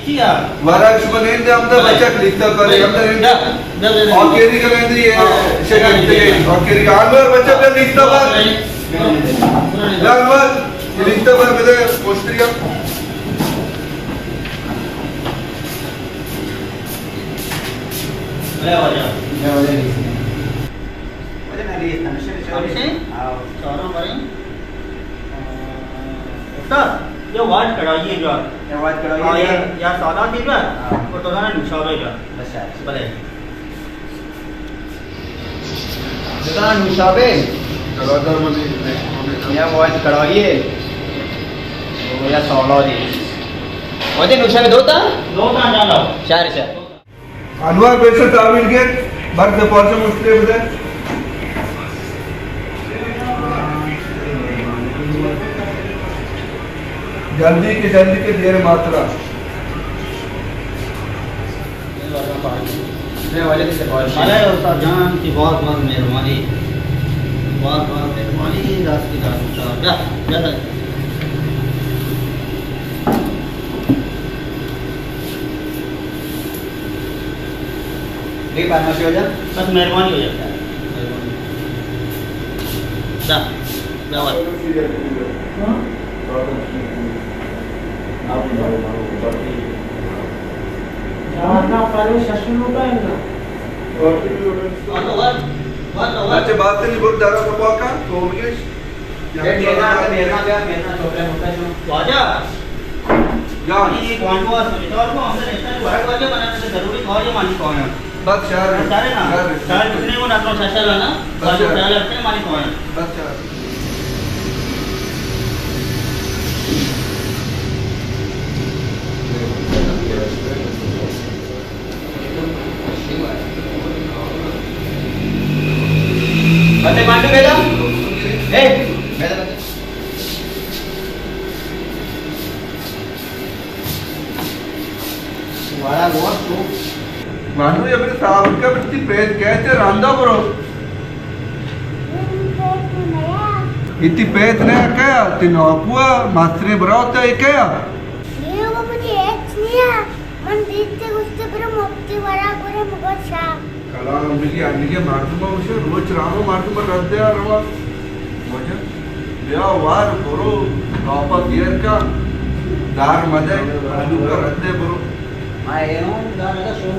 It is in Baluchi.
ورگ شما نیم دے ہمدا بچک لیکتا پر ہمدا نیم دے۔ اور کیری کا نیم دے یہ شکل دے۔ اور کیری کا آنور بچک کا لیکتا پر۔ آنور، یہ لیکتا پر بدے مشتری ہم۔ استاد، یہ واٹ کڑائی ہے جو۔ یہ واٹ کڑائی ہاں، ہے۔ یا، یا سادہ کی جو۔ ہاں۔ اور تو نا نوشابے جو۔ بس یار۔ بلے۔ تو نا نوشابے۔ یا واٹ کڑائی ہے۔ یا سادہ دی۔ وجہ نوشابے دو تا؟ دو تا جانا۔ شہر شہر۔ انوار پیسر تعمیر گیٹ، برد پارچہ مشتری بدے۔ جلدی کے جلدی کے دیر ماترا۔ بلے استاد جان، تئی باز باز مہربانی۔ باز باز مہربانی، دست کی دست۔ جا، جا۔ بے پرماشی ہو جا۔ بس مہربانی ہو جا۔ دا، دا بات۔ جواب نہ پارے شش روپے نا۔ اچھا، بات نہیں، بول دارا کو پاکا، تو بگیش۔ واجہ۔ جان۔ یہ کون کو سمجھتا اور کو ہم سے رشتہ ہے، ورق واجہ بنانے سے ضروری کار یہ مانی کون ہے؟ بس شہر ہے۔ شہر ہے نا؟ شہر ہے۔ شہر کتنے کو نہ تو شہر ہے نا؟ بس واجہ شہر۔ خیال رکھتے ہیں مانی کون ہے؟ بس شہر۔ بندے مانڈو بیٹا۔ اے، بیٹا، بیٹا۔ والا گوش تو۔ مانو، یہ میرے صاحب کا بتی پیت کہتے راندا برو۔ اتی پیت نیا کیا؟ تی نوکوا ماسرے براو تا کیا؟ یہ وہ مجھے ایچ نیا۔ من دیتے گوشتے برو مفتی ورا گورے مگو شاہ۔ کلام بلی انگے مردم باوشے روچ رامو مردم رد دیا روا۔ واجہ بیا وار برو، داپا دیر کا، دار مدے، آلو کا رد دے برو۔ ما ایرون دار کا شو۔